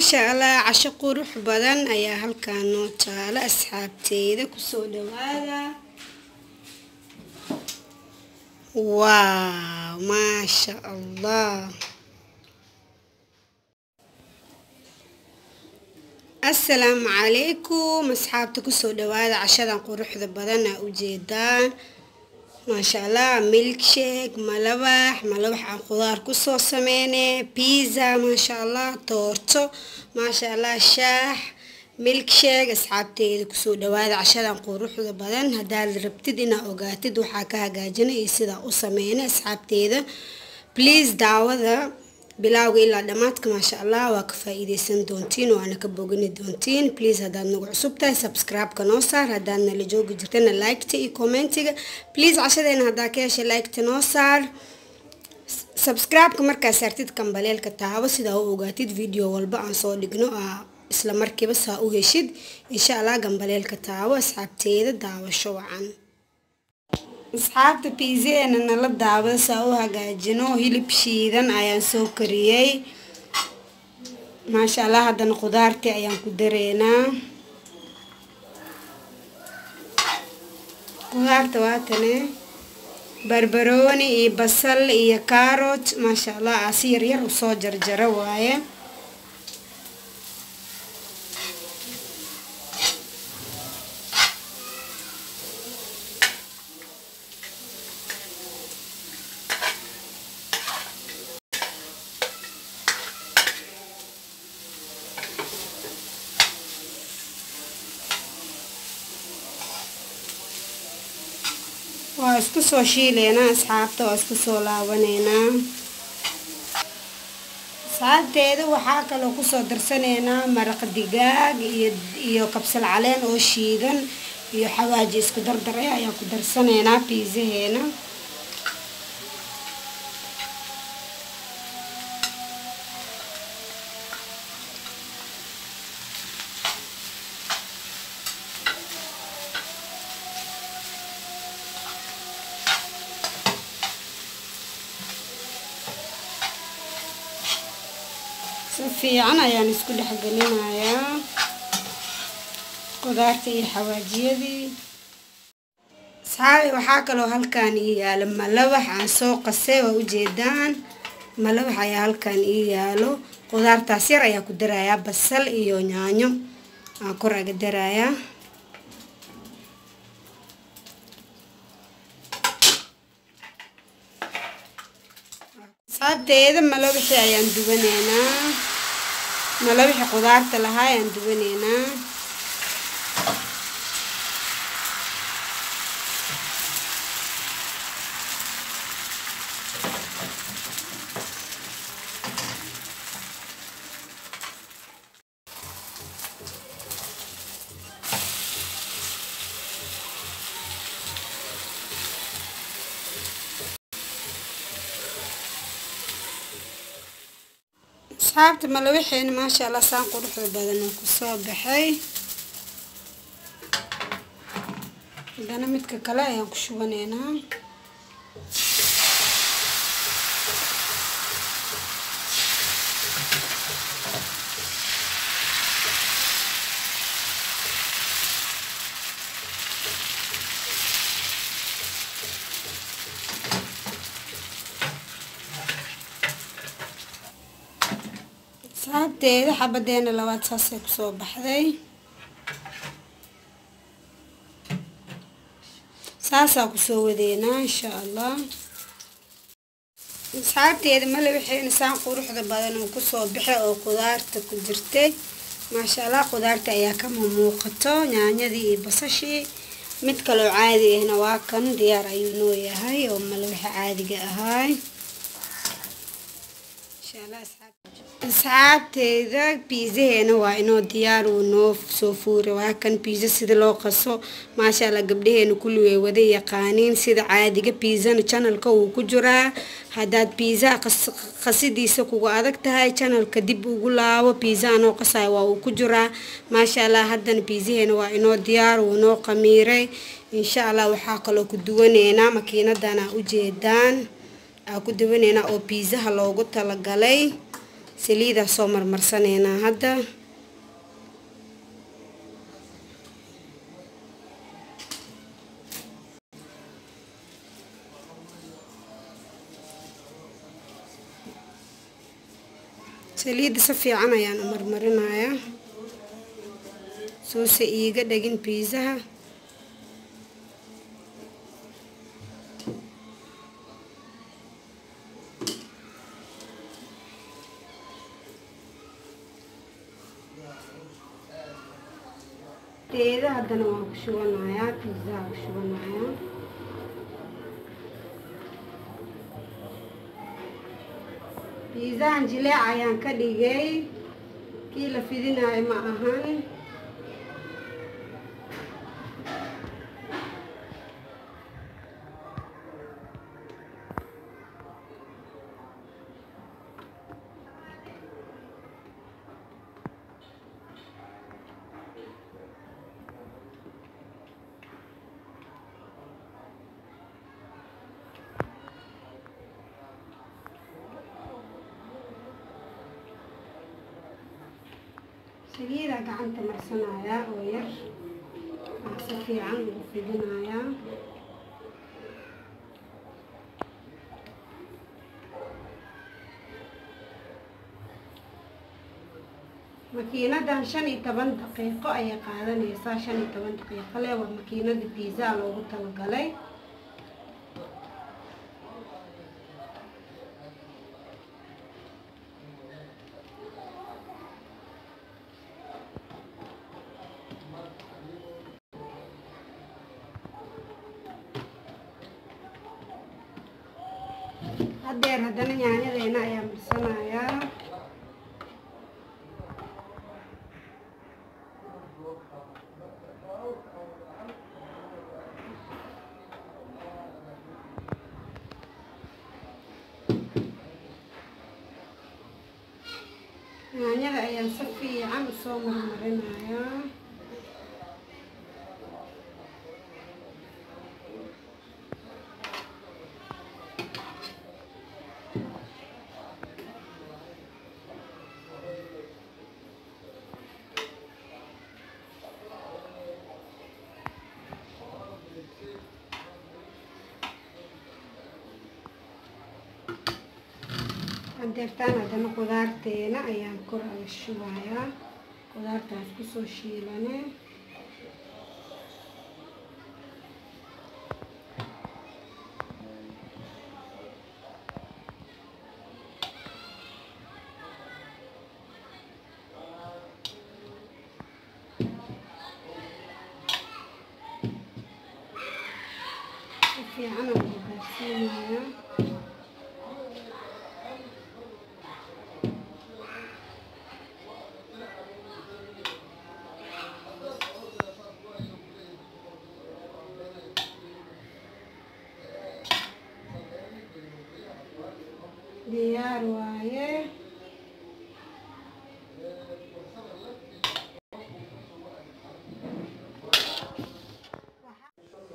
Maasha Allah, casho qurux badan ayaa halkaan noo taala asxaabteyda, kusoo dhawaada. Waaw, maasha Allah. Assalaamu calaykum asxaabta, kusoo dhawaada cashadan quruxda badan aa ujeedaan. Maasha Allah, milkshake, malawax, malawax aan khudaar kusoo sameynay, pizza, maasha Allah, toorto, maasha Allah, shaax, milkshake. Asxaabteyda kusoo dhawaada cashadan quruxda badan. Haddaad rabtid inaad ogaatid waxaa ka hagaajinay iyo sidaa u sameynay, asxaabteyda please daawada bilowga ilaa dhammaadka. Maasha Allah, waa ka faa-iideysan doontiin waana ka bogani doontiin. Please haddaad nagu cusub tahay subscribe-ka noo saar, haddaad nala joogi jirtana like-ta iyo comment-iga please. Cashadeena haddaa ka heshay like-ta noo saar, subscribe-ka markaa saartid kambaleelka taabo sidaa u ogaatid video walba aan soo dhigno isla markiiba saa u heshid insha Allah. Gambaleelka taabo asxaabteeda, daawasho wacan. Asxaabta, pizza-eena nala daawada saa u hagaajino. Hilib shiidan ayaan soo kariyey, maasha Allah. Haddana khudaartii ayaan ku dareynaa. Khudaarta waatane, barbarooni iyo basal iyo carrot, maasha Allah, aa si yaryar usoo jarjaro waaye. Waa isku soo shiileynaa asxaabta, waa isku soo laabaneynaa asxaabteeda. Waxaa kaloo kusoo darsaneynaa maraq digaag iyo kabsal caleen oo shiidan iyo xawaaji isku dardar eh ayaan ku darsaneynaa pizza-heena. Si fiican ayaan isku dhexgelinayaa khudaarta iyo xawaajiyadii. Asxaabi, waxaa kaloo halkaan ii yaalo malawax aan soo qasay, waa ujeedaan, malawax ayaa halkaan ii yaalo. Khudaartaas yar ayaa ku darayaa, basal iyo yaanyo aan kor aga darayaa. Asxaabteeda, malawaxii ayaan dubaneynaa, malawaxii khudaarta lahaa ayaan dubaneynaa. Asxaabta, malawaxeena maasha Allah saan quruxda badan oo kusoo baxay. Haddana midka kale ayaan ku shubaneynaa. Asxaabteeda, xabadeena labaad saasay kusoo baxday, saasaa kusoo wadeynaa insha Allah. Asxaabteeda, malawaxeena saan quruxda badan oo kusoo baxay oo khudaarta ku jirtay, maasha Allah. Khudaarta ayaa ka muuqato, yaanyadii iyo basashii. Mid kaloo caadi ahna waa kan, diyaar ayuu noo yahay oo malawaxa caadiga ahaay insha Allah. Asxaabteeda, pizza-heena waa inoo diyaar, uu noo soo fuuray. Waa kan pizza sida loo qaso, maasha Allah, gabdhaheena kulli way wada yaqaaniin sida caadiga. Pizza-na channelka wuu ku jiraa. Haddaad pizza qasidiisa kugu adag tahay, channelka dib ugu laabo, pizza anoo qasayo waa uu ku jiraa, maasha Allah. Haddana pizza-heena waa inoo diyaar, wuu noo qamiiray insha Allah. Waxaa kaloo ku duwaneynaa makiinadana ujeedaan aa ku duwaneynaa oo pizza-ha loogu talagalay. Saliidaa soo marmarsaneynaa hadda. Saliidda si fiican ayaan u marmarinayaa soose iiga dhegin biizaha. Teeda haddana waan ku shubanayaa, biizaha ku shubanayaa. Biizahan jileec ayaan ka dhigay, kii la fidinaayo ma ahan. Saliida gacanta marsanayaa oo yar, aan si fiican ugu fidinayaa. Makiinadan 15 daqiiqo ayay qaadanaysaa, 15 daqiiqo leh. Waa makiinada biiza loogu talagalay. Hadeer haddana yaanyadeena ayaa marsanayaa. Yaanyada ayaan si fiican usoo marmarinayaa. Hadeertaan haddana qudaarteena ayaan kor aga shubayaa. Qudaartaas kusoo shiilane. Si fiican aan u gaarsiinayaa. Diyaar waaye.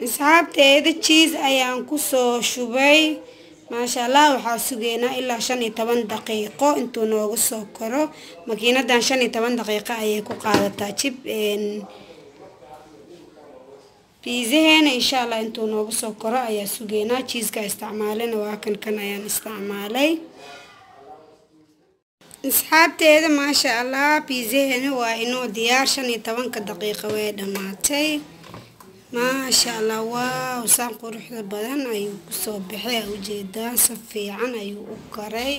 Asxaabteeda cheese ayaan kusoo shubay. Maasha Allah, waxaa sugeynaa ilaa 15 daqiiqo intuu noogu soo koro. Makiinadan 15 daqiiqo ayay ku qaadataa jib biizaheena. Insha Allah intuu noogu soo koro ayaa sugeynaa. Cheeseka isticmaalena waa kan ayaan isticmaalay. Asxaabteeda maasha Allah, biizaheena waa inoo diyaar. 15 daqiiqo way dhamaatay. Maasha Allah, waaw, saan quruxda badan ayuu kusoo baxay. Ujeedaan si fiican ayuu u karay.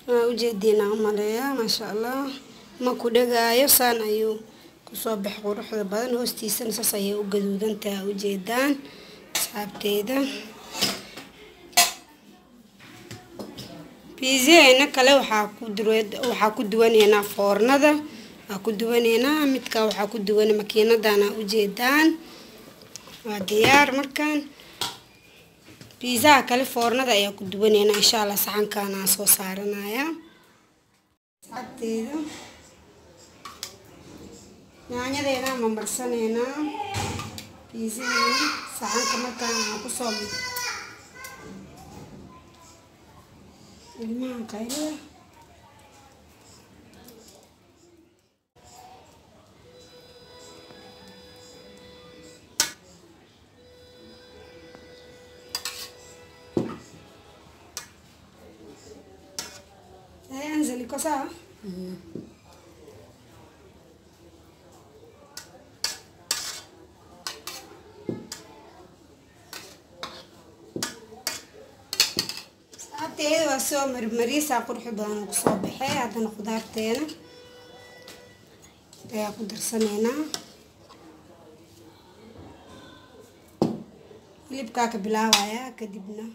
Waa ujeediin aan umaleeyaa. Maasha Allah, ma ku dhagaayo, saan ayuu kusoo baxay quruxda badan. Hoostiisana saas ayay u gaduudan tahay, ujeedaan asxaabteeda. Biizaheena kale waxaa ku duwaneynaa foornada, waa ku duwaneynaa midka, waxaa ku duwan makiinadana, ujeedaan waa diyaar. Markaan biizaha kale foornada ayaa ku duwaneynaa insha Allah. Saxankaana aan soo saaranaya. Asxaabteeda, yaanyadeena ma marsaneynaa. Biizaheena saxanka markaan aan kusoo ilmahan qaylada. Anzali iko sawa? Saxaabteeda waa soo marmariisaa qurux badan oo kusoo baxay. Haddana khudaarteena ayaa ku darsanaynaa. Hilibkaa ka bilaabaya, kadibna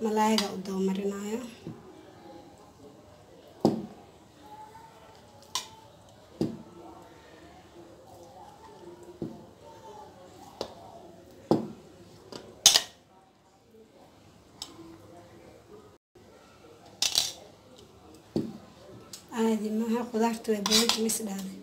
malaayga u dabamarinaya. Caadi maaha, khudaarta way badanta mis dhahday.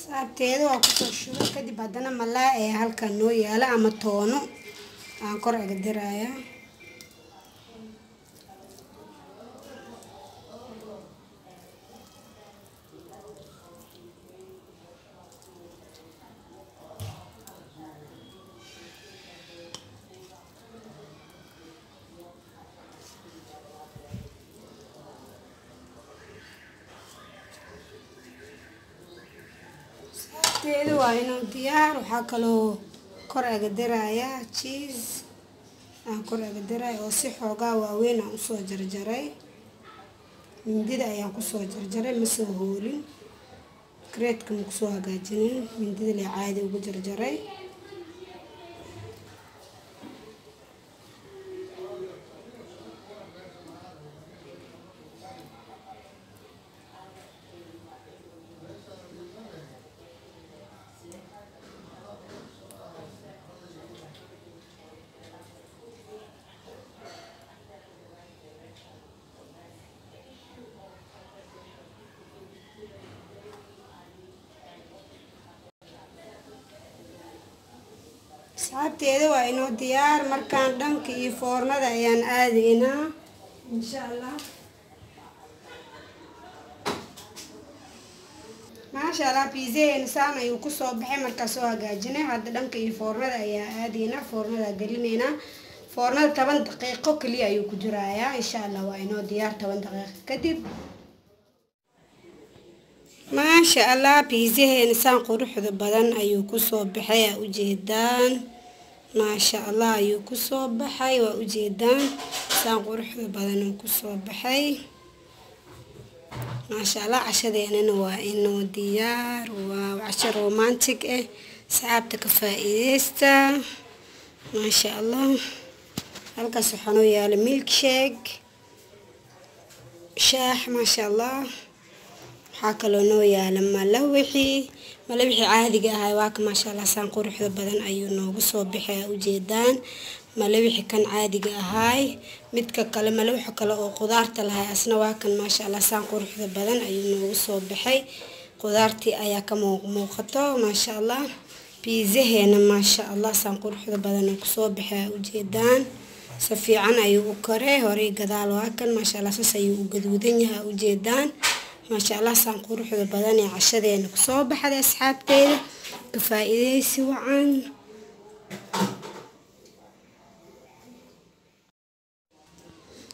Saabteeda waa kusoo shubay. Kadib haddana malaay ayaa halkan noo yaala ama toono aan kor aga dirayaa. Saabteeda waa inuu diyaar. Waxaa kaloo kor aga dirayaa cheese aan kor aga dirayo oo si xoogaa waaweyn aan usoo jarjaray. Mindida ayaan kusoo jarjaray, ma soo hoolin, kareedka ma kusoo hagaajinin, mindida le caadi ugu jarjaray. Asxaabteeda waa inoo diyaar. Markaan dhanka iyo foornada ayaan aadaynaa insha Allah. Maasha Allah, biizaheena saan ayuu kusoo baxay markaa soo hagaajinay. Hadda dhanka iyo foornada ayaa aadaynaa, foornada gelinaynaa. Foornada 10 daqiiqo kaliya ayuu ku jirayaa insha Allah. Waa inoo diyaar 10 daqiiqo kadib. Maasha Allah, biizaheena saan quruxda badan ayuu kusoo baxay, aa ujeedaan. Maasha Allah ayuu kusoo baxay, waa ujeedaan, saan quruxda badan uu kusoo baxay. Maasha Allah, cashadeenana waa inoo diyaar. Waa casho romantic ah, saxaabta ka faa'iideysta. Maasha Allah, halkaas waxaa noo yaala milkshake shaax. Maasha Allah, waxaa kaloo noo yaala malawixii, malawixii caadiga ahay waa ka. Maasha Allah, saan quruxda badan ayuu noogu soo baxay, aa ujeedaan. Malawixi kan caadiga ahaay, midka kale malawixa kale oo khudaarta lahay asna waa kan. Maasha Allah, saan quruxda badan ayuu noogu soo baxay, khudaartii ayaa ka muuqato. Maasha Allah, biizaheena maasha Allah saan quruxda badan oo kusoo baxay, aa ujeedaan. Si fiican ayuu u koray, horey gadaal waa kan. Maasha Allah, saas ayuu u gaduudan yahay, aa ujeedaan. Maasha Allah, saan quruxda badan ee cashadeena kusoo baxday. Asxaabteeda ka faa'iideysi wacan.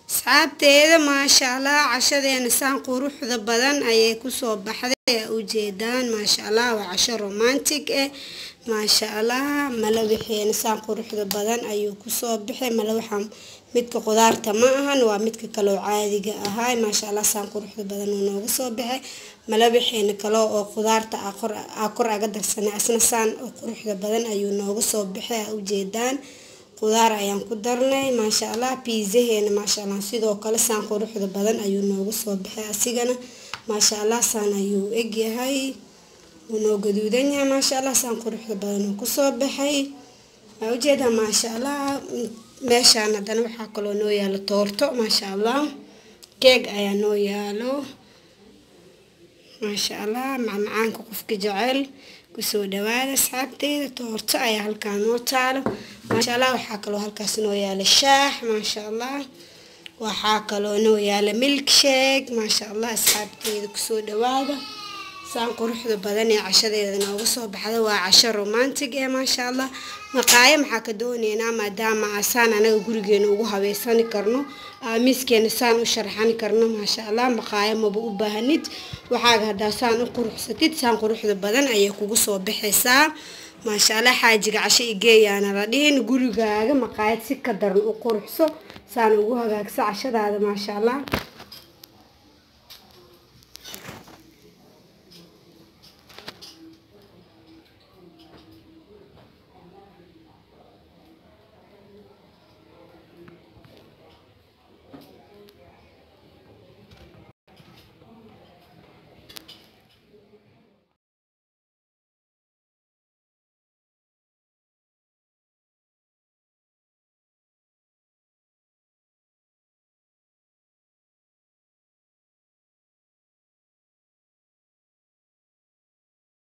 Asxaabteeda maasha Allah, cashadeena saan quruxda badan ayay kusoo baxday, aa ujeedaan. Maasha Allah, waa casho romantic ah. Maasha Allah, malawixeena saan quruxda badan ayuu kusoo baxay. Malawaxa midka khudaarta ma ahan, waa midka kaloo caadiga ahaay. Maasha Allah, saan quruxda badan uu noogu soo baxay. Malawaxeena kale oo khudaarta aa kor aga darsanay asna saan oo quruxda badan ayuu noogu soo baxay, aa ujeedaan. Khudaar ayaan ku darnay. Maasha Allah, biizaheena maasha Allah sidoo kale saan quruxda badan ayuu noogu soo baxay asigana. Maasha Allah, saan ayuu egyahay, wuu noo gaduudan yahay. Maasha Allah, saan quruxda badan uu kusoo baxay, waa ujeedaa. Maasha Allah, meeshaan haddana waxaa kaloo noo yaalo toorto. Maasha Allah, keeg ayaa noo yaalo. Maasha Allah, macmacaanka qofka jecel kusoo dhawaada asxaabteyda. Toorto ayaa halkaa noo taalo. Maasha Allah, waxaa kaloo halkaas noo yaalo shaax. Maasha Allah, waxaa kaloo noo yaala milk shake. Maasha Allah, asxaabteyda kusoo dhawaada. Saan quruxda badan ee cashadeeda nooga soo baxda, waa casho romantic ee. Maasha Allah, maqaayo maxaa ka dooneynaa maadaama saan anaga gurigeena ugu habeysani karno, miiskeena saan u sharxani karno? Maasha Allah, maqaayo maba u baahanid. Waxaaga haddaa saan u quruxsatid, saan quruxda badan ayay kugu soo baxaysaa. Maasha Allah, xaajiga casho igeeyaana la dhihin. Gurigaaga maqaayad si ka daran u quruxso, saan ugu hagaagso cashadaada. Maasha Allah.